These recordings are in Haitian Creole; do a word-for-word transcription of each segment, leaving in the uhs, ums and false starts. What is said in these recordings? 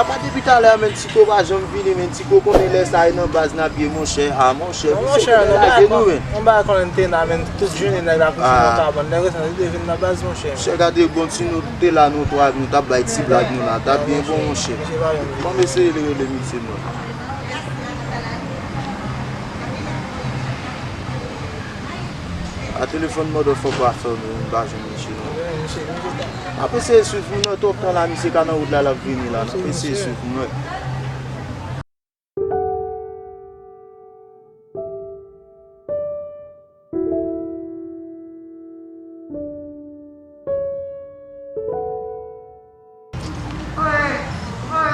Apa depi talè a, men Tiko pa janm vini, men Tiko konnen lè sa e nan baz n ap ye, monchè. A, monchè, misye konnen lage nou, men. Yon bagay konnen te la, men tout jounen nèg la kouche nan kabann, nèg resan li te vin nan baz, monchè. Monchè, gade bon, si nou te la, nou twa, nou t ap bay ti blag nou la, t ap byen bon, monchè. Ban m eseye rele misye, mwen. A telefòn motherfucker a fèmen, m pa jwenn misye non. N ap eseye swiv moun nan, twòp tan la, misye ka nan wout la, l ap vini la. N ap eseye swiv moun nan.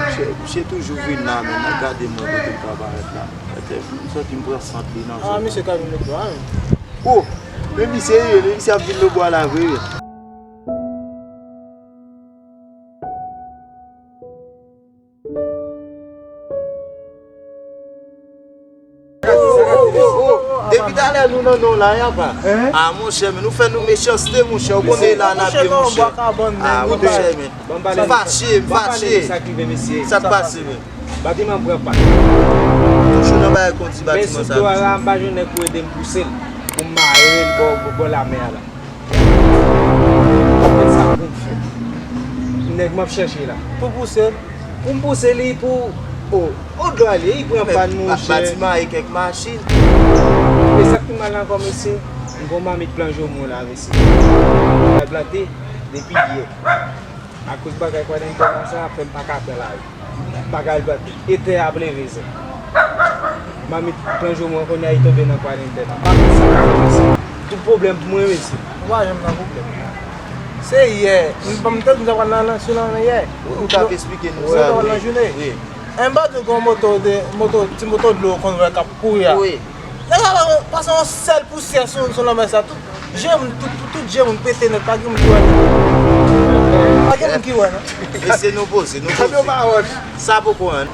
Misye, misye toujou vin la, men n ap gade mwen kote l ka parèt la. Etè, m santi m pran sant li nan zòn. Ah, misye ka vin lòtbò a, men. Oh! Men misye ye, men misye ap vin lòtbò a la vre, wi. Oh, oh, oh, oh. Depi talè nou nan non la, y apa. Ah, monchè, men nou fè nou mechanste, monchè. Ou konnen la n ap ye, monchè. Ah, monchè, men. M fache, m fache. Sa k pase, men? Batiman pran pa. Toujou nan bagay kondi batiman sa. Men sou do a la, m pa jwenn nèg pou ede m pouse l. Pou m mare l bò, bò, bò lamè a la. Sa pou m fè? Nèg m ap chèche la. Pou pouse l? Pou m pouse li pou, o, o dwa li, li pran pa n, monchè. Batiman e kèk machin. E sa k pi mal ankò, mesye, m gon mamit plonje mwen la, mesye. Mwen plante depi yè. Akoz bagay kwadanntè la sa, fè m pa ka pran lari. Bagay bat, e tè a ap leve, zè. Mamit plonje mwen kounye a, li tonbe nan kwadanntè la. Pa konn sa k fè, mesye. Tout pwoblèm pou mwen, mesye. Ou pa janm nan pwoblèm. Se yè. M, m te di nou ta pral nan, nan, sou lanmè yè. Ou t ap esplike nou sa, wi. Wi. M pa di w gen yon moto de, moto, ti moto dlo ou konn wè k ap kouri a. Wi. Nèg la pase yon sèl pousyè sou, sou lanmè sa. Tout je m, tout, tout, tout je m pete nèt. Pa gen moun ki wè nèt. Pa gen moun ki wè, non. Mesye, nou poze, nou poze. Sa poko ann.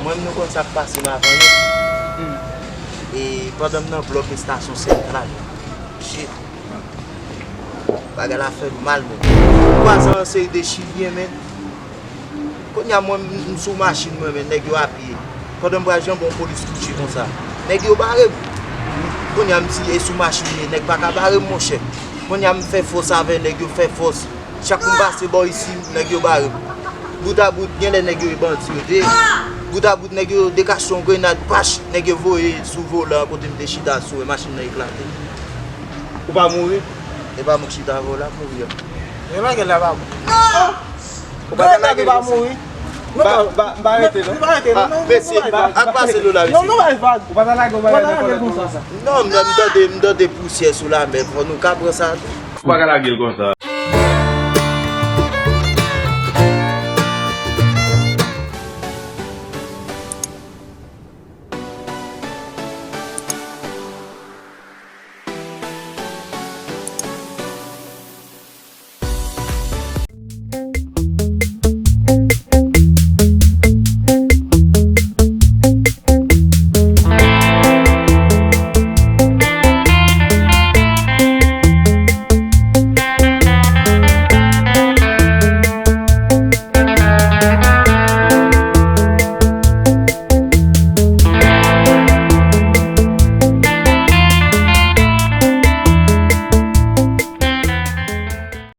Mwen, nou konn sa k pase m avan nou. E pandan m nan blòk estasyon santral. Shit. Bagay la fè m mal, men. Kwaze yon seri de chilyen, men. Kounye a mwen, m, m sou machin mwen, men nèg yo apye. Pandan m pral janbe yon polis kouche konsa. Nèg yo bare m. Kounye a m di, e sou machin m ye, nèg pa ka bare m, monchè. Kounye a m fè fòs avè nèg yo, fè fòs. Chak kou m pase bò isi, nèg yo bare m. Bout a bout, genlè nèg yo e bandi yo te ye. Bout a bout, nèg yo dekache yon grenad, pach, nèg yo voye sou volan kote m te chita sou, e machin nan eklate. Ou pa mouri? E pa mwen k chita volan, mouri a. E bagay la pa bon. Ou pa ta lage l konsa. M pa rete non. M pa rete non. Mesye, ak pase dlo la, mesye. Non, non, pa vag. Ou pa ta lage yon bagay nan kòlèt konsa. Non, m tande, m tande pousyè sou lamè, fò nou ka pran sa tou. Ou pa ka lage l konsa.